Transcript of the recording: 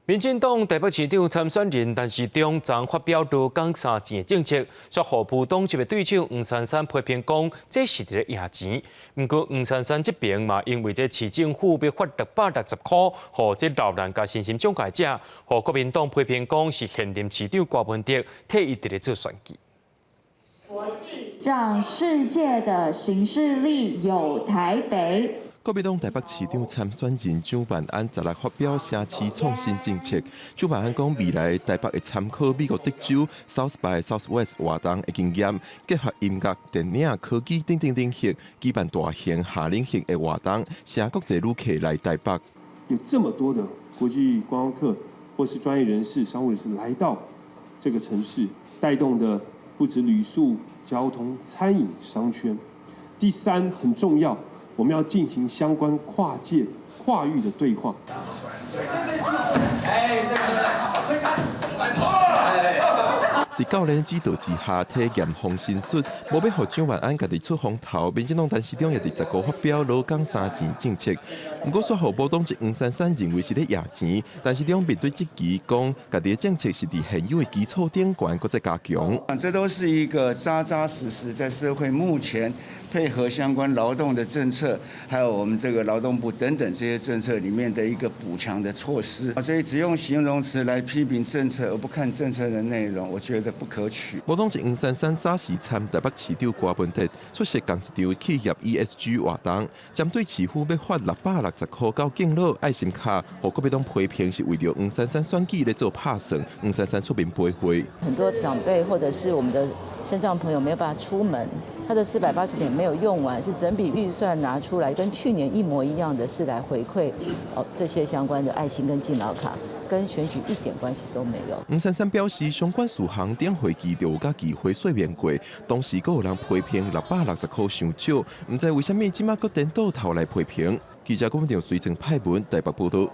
民進黨台北市長參選人陳時中昨發表勞工三錢的政策，煞予無黨籍的對手黃珊珊批評講，這是佇咧掖錢。毋過黃珊珊這邊嘛，因為這市政府欲發660箍，予這老人佮身心障礙者，予國民黨批評講是現任市長柯文哲替伊佇咧做選舉。讓世界的行事曆有台北。國民黨台北市長參選人蔣萬安十六發表城市創新政策。蔣萬安講，未來台北會參考美國德州 South by Southwest 活動的經驗，結合音樂、電影、科技等等領域，舉辦大型夏令營的活動，吸引國際旅客來台北。有這麼多的國際觀光客或是專業人士、商務人士來到這個城市，帶動的不止旅宿、交通、餐飲、商圈。第三，很重要。我們要進行相關跨界、跨域的對話。哎，對對對，佇教練指導之下，體驗防身術，無欲予蔣萬安家己出風頭。民進黨陳時中也佇15發表勞工三錢政策，毋過煞予無黨籍黃珊珊認為是咧掖錢。陳時中面對質疑，講家己的政策是佇現有的基礎頂懸，閣再加強。這都是一個扎扎實實在社會目前配合相關勞動的政策，還有我們這個勞動部等等這些政策裡面的一個補強的措施。所以只用形容詞來批評政策，而不看政策的內容，我覺得不可取。無黨籍黃珊珊早時參台北市長柯文哲出席仝一場企業 ESG 活動，針對市府欲發660箍到敬老愛心卡，予國民黨批評是為著黃珊珊選舉咧做拍算，黃珊珊出面駁回。很多長輩或者是我們的身障朋友沒有辦法出門，他的480點沒有用完，是整筆預算拿出來，跟去年一模一樣的是來回饋哦這些相關的愛心跟敬老卡，跟選舉一點關係都沒有。黃珊珊表示，相關事項頂會期就有佮議會說明過，當時閣有人批評660箍傷少，毋知為啥物這馬閣顛倒頭來批評。記者郭文長隨正派文台北報道。